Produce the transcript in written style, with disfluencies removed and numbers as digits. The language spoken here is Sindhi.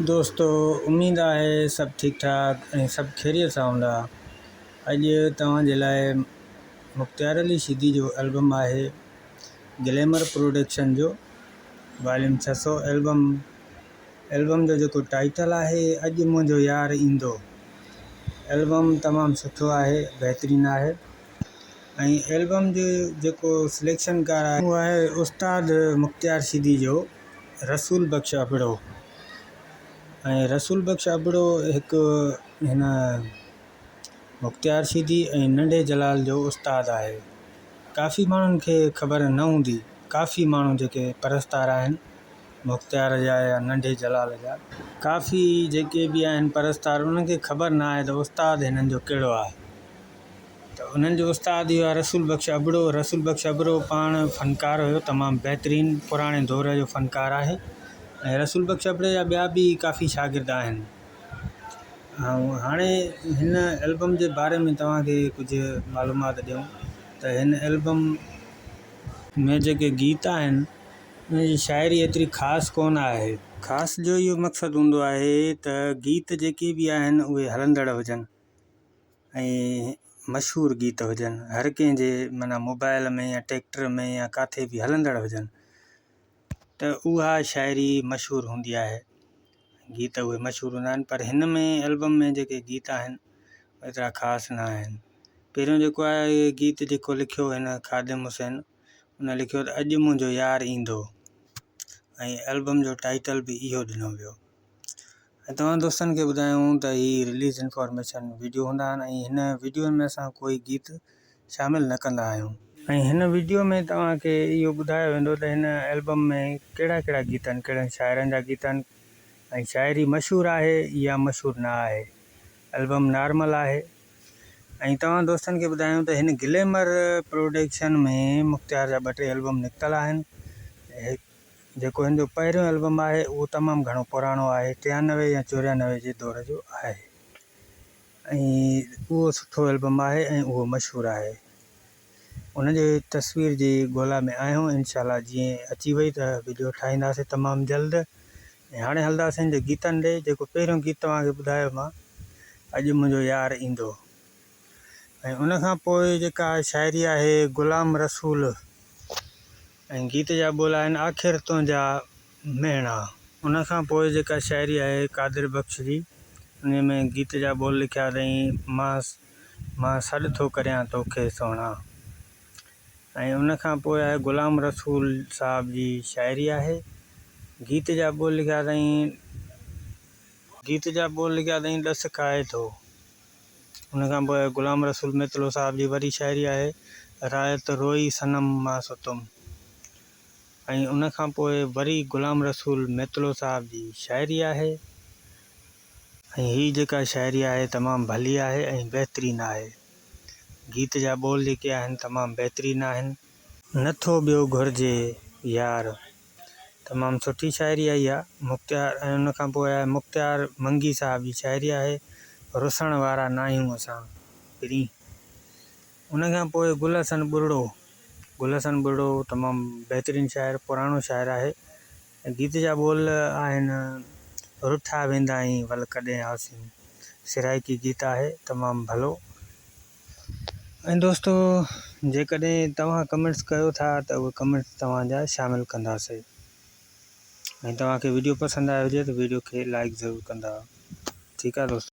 دوستو اميد آهي سڀ ٺيڪ ٺاڪ ۽ سڀ خيريت سان هوندا. اڄ توهان جي لاء مختيار علي شيدي جو البم آهي گليمر پروڊڪشن جو واليوم 600 البم البم جو جيڪو ٽائيٽل آهي اڄ منهنجو يار ايندو البم تمام سٺو آهي بهترين آهي ۽ البم جو جيڪو سليڪشن ڪار آهي اهو آهي استاد مختيار شيدي جو رسول بخش ابڙو ۽ رسول بخش ابڙو هڪ هن مختيار شيدي ۽ ننڍي جلال جو استاد آهي. ڪافي ماڻهن کي خبر نه هوندي، ڪافي ماڻهو جيڪي پرستار آهن مختيار جا يا ننڍي جلال جا، ڪافي جيڪي به آهن پرستار انهن کي خبر نه آهي ته استاد هنن جو ڪهڙو آهي. ته انهن جو استاد اهو آهي رسول بخش ابڙو. رسول بخش ابڙو پاڻ فنڪار هيو تمام بهترين پراڻي دور جو فنڪار آهي ۽ رسول بخش ابڙي جا ٻيا به ڪافي شاگرد آهن ۽ هاڻي هن البم جي باري ۾ توهان کي ڪجهه معلومات ڏيون ته هن البم ۾ جيڪي گيت آهن ان جي شاعري ايتري خاص ڪونه آهي. خاص جو اهو مقصد هوندو آهي ته گيت جيڪي به آهن اهي هلندڙ هجن. ۽ مشهور گيت هجن هر ڪنهن جي معنيٰ موبائل ۾ يا ٽيڪٽر ۾ يا ڪاٿي به هلندڙ هجن ته اها شاعري مشهور هوندي آهي گيت اهي مشهور هوندا آهن پر هن ۾ البم ۾ جيڪي گيت آهن ايترا خاص نه آهن پهريون جيڪو آهي گيت جيڪو لکيو هن خادم حسين ان لکيو ته اڄ منهنجو يار ايندو ۽ البم جو ٽائيٽل به اهو ڏنو ويو ۽ توهان دوستن کي ٻڌايون ته هي رليز انفارميشن وڊيو هوندا آهن ۽ هن وڊيو ۾ اسان ڪوئي گيت شامل نه ڪندا آهيون. ۽ هن وڊيو ۾ توهان کي اهو ٻڌايو ويندو ته هن البم ۾ ڪهڙا ڪهڙا گيت آهن ڪهڙن شاعرن جا گيت آهن ۽ شاعري مشهور آهي يا مشهور نه آهي البم نارمل آهي ۽ توهان دوستن کي ٻڌايون ته هن گليمر پروڊڪشن ۾ مختيار جا ٻه ٽي البم نڪتل آهن. جيڪو هن جو پهريون البم آهي اهو تمام گهڻو پراڻو آهي 93 يا 94 جي دور جو آهي ۽ اهو سٺو البم آهي ۽ اهو مشهور آهي ان جي تصوير جي ڳولا ۾ آهيون انشاء الله جيئن اچي وئي ته وڊيو ٺاهينداسين تمام جلد ۽ هاڻي هلنداسين هن جي گيتن ڏي جيڪو پهريون گيت توهان کي ٻڌايو مان اڄ منهنجو يار ايندو ۽ ان کان پوء جيڪا شاعري آهي غلام رسول ۽ گيت جا ٻول آهن آخر تنهنجا مهڻا. ان کان پوء جيڪا شاعري آهي قادر بخش جي ان ۾ گيت جا ٻول لکيا اٿائين مان مان سڏ ٿو ڪريان توکي سهڻا ۽ ان کان پوء آهي غلام رسول صاحب جي شاعري آهي گيت جا ٻول لکيا اٿائين گيت جا ٻول لکيا اٿائين ڏس کائي ٿو. ان کان پوء غلام رسول ميتلو صاحب جي وري شاعري آهي رائت روئي صنم مان ستم ۽ ان کان پوء وري غلام رسول ميتلو صاحب جي شاعري آهي ۽ هي جيڪا شاعري آهي تمام ڀلي آهي ۽ بهترين آهي. گيت جا ٻول جيڪي آهن تمام بهترين آهن. نه ٿو ٻيو گهرجي يار. تمام سٺي شاعري آهي اها مختيار ۽ ان کان پوء آهي مختيار منگي صاحب جي شاعري آهي رسڻ وارا ناهيون اسان پرين ان کان پوء گل حسن ٻرڙو گل حسن ٻرڙو تمام بهترين شاعر پراڻو شاعر آهي ۽ گيت جا ٻول آهن رٺا ويندا آهين ول ڪڏهن آسين سرائيڪي گيت آهي تمام ڀلو. ۽ دوستو جيڪڏهن توهان ڪمينٽس ڪيو ٿا ته اهي ڪمينٽس توهان جا شامل ڪنداسي ۽ توهان کي وڊيو پسند آيو هجي ته وڊيو کي لائڪ ضرور ڪندا ٺيڪ آهي دوستو.